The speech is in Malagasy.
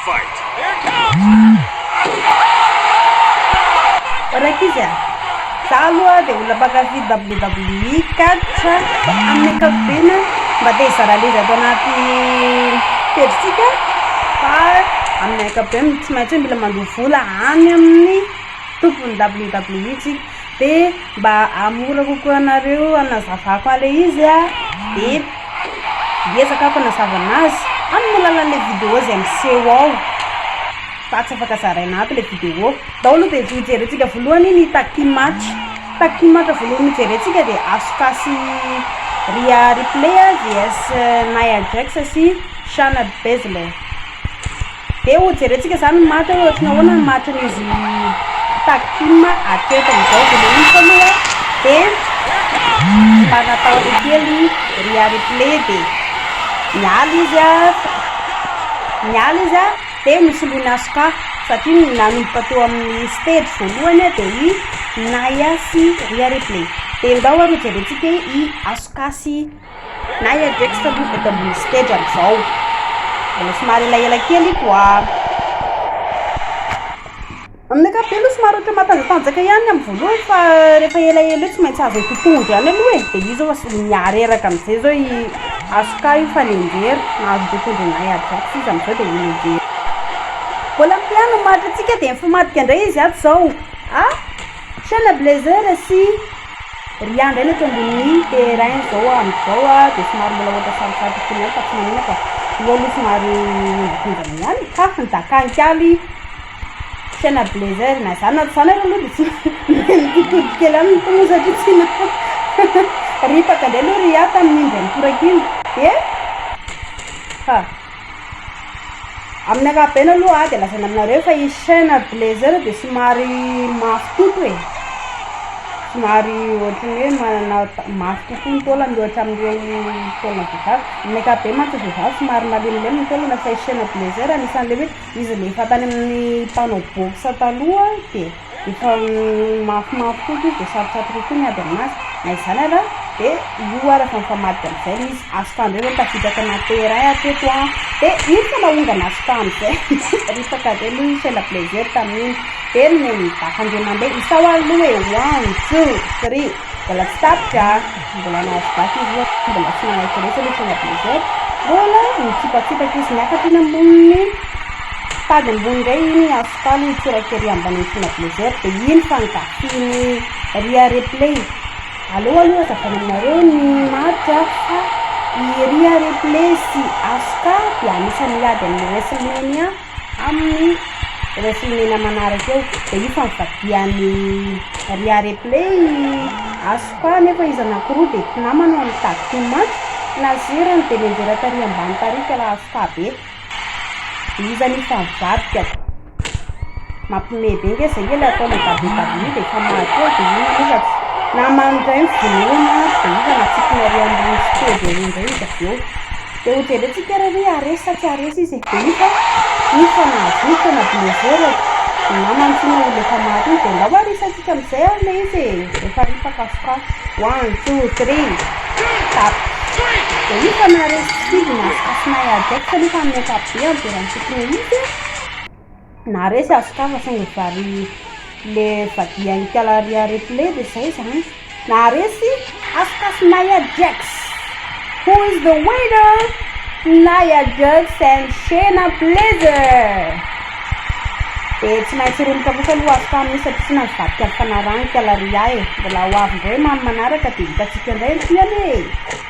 Fight. Rankizy a! Za aloha dia olona mpankafy WWE catch amin'ny ankapobeny mba te hizara leza ato anaty pejintsika, fa amin'ny ankapobeny tsy maintsy hoe mila mandoa vola any amin'ny tompon'ny WWE tsika. Dia mba hahamora kokoa anareo hanazavako an'ilay izy a, dia hiezaka aho hanazava anazy amin'ny alalan'ilay vidéo izay miseho ao, fa tsy afaka zaraina ato ilay vidéo. Ndao aloha dia hojerentsika voalohany ny tag team match. Tag team match voalohany hojerentsika dia Asuka sy Rhea Ripley vs Nia Jax sy Shayna Baszler. Dia hojerentsika izany ny match hoe ohatry ny ahoana ny match-n'izy tag team hatreto amin'izao. Voalohany aloha dia mba natahotra kely Rhea Ripley dia niala izy a, niala izy a, dia nosoloiny Asuka satria nanomboka teo amin'ny stage voalohany dia i Nia sy Rhea Ripley. Dia ndao ary hojerentsika i Asuka sy Nia Jax aloha eto ambony stage amin'izao. Mbola somary elaela kely koa. Amin'ny ankapobeny aloha somary ohatra matanjatanjaka ihany amin'ny voalohany, fa rehefa elaela eo tsy maintsy azo totohondry ihany aloha e. Dia io zao fa miareraka amin'izay zao i Asuka io fa nianjera. Nahazo totohondry Nia Jax izy amin'izao dia io nianjera. Mbola mpiano ny match antsika dia mifamadika indray izy ato izao. Ah! Shayna Baszler sy Rhea indray no eto ambonin'ny terrain zao amin'izao a, dia somary mbola ohatra sarotsarotra kely ihany fa tsy maninona fa io aloha somary henjakenjana ihany. Ha! Nidakanik'aly Shayna Baszler, na izany na tsy izany ary aloha dia tsy mitoditodika kely ihany ny tongony satria tsy ripaka indray aloha Rhea tamin'iny indray nitoraka iny. Dia ha! Amin'ny ankapobeny aloha dia lazaina aminareo fa i Shayna Baszler dia somary mafy toto e, somary ohatran'ny hoe manana mafy kokoa ny taolany mihoatra amin'ireo taolana vehivavy. Amin'ny ankapobeny mantsy ny vehivavy somary malemilemy ny taolana, fa i Shayna Baszler anisan'ilay hoe izy ilay efa tany amin'ny mpanao boxe taloha dia efa mafimafy toto izy dia sarotsarotra kokoa ny ady aminazy. Na izany ara dia io ara efa mifamadika amin'izay ilay izy. Asuka indray zao tafita ato anaty terrain hatreto an, dia iny fa nahongana Asuka amin'izay, ripaka indray aloha i Shayna Baszler tamin'iny, dia nomeny daka indray mandeha, isao aloha e, one, two, three, mbola tsy tapitra an, mbola nahazo daka izy aloha, mbola tsy nanaiky resy aloha Shayna Baszler, mbola nitsipatsipaka izy niakatra iny ambonin'ny tady ambony indray iny Asuka aloha nitsoraka ery ambanin'i Shayna Baszler, dia iny fa nogafian'i Rhea Ripley. Aleo aloha hazavaina aminareo ny match fa i Rhea Ripley sy Asuka dia anisan'ny hiady amin'ny WrestleMania, amin'ny WrestleMania manaraka eo. Dia io fa nivadihan'i Rhea Ripley i Asuka, nefa izy anankiroa dia mpinamana ao amin'ny tag team match. Nazerany dia nianjera tary ambany tary ka Asuka be. Dia io zany efa mivadika ko. Mampiomehy be nge zay nge le ataon'ny WWE dia efa maty eo dia inona moa fa tsy namany indray ny vonoina dia io fa natsipiny ary ambony stage ery indray izy avy eo. Dia ho jerentsika ary hoe haharesy sa tsy haharesy izy e. Dia io fa io fa nahazoa tena blessure ny namany tsy olona efa maty iny dia ndao ary hisantsika amin'izay ary ilay izy e. Efa ripaka avokoa. One, two, three. Tapitra. Dia io fa naharesy tsy fidiny Asuka sy Nia Jax nefa amin'ny ankapobeny dia raha ny tokony ho izy naharesy Asuka fa saingy vary le vadian'i Kalaria Ripley dia izay izany. Naharesy Asuka sy Nia Jax. Who is the winner? Nia Jax and Shayna Baszler. Dia tsy maintsy romotra kosa aloha Asuka amin'io satria tsy navadika ny fanarahany Kalaria e. Mbola ho avy indray mamy manaraka dia hitantsika indray ny tohiny e.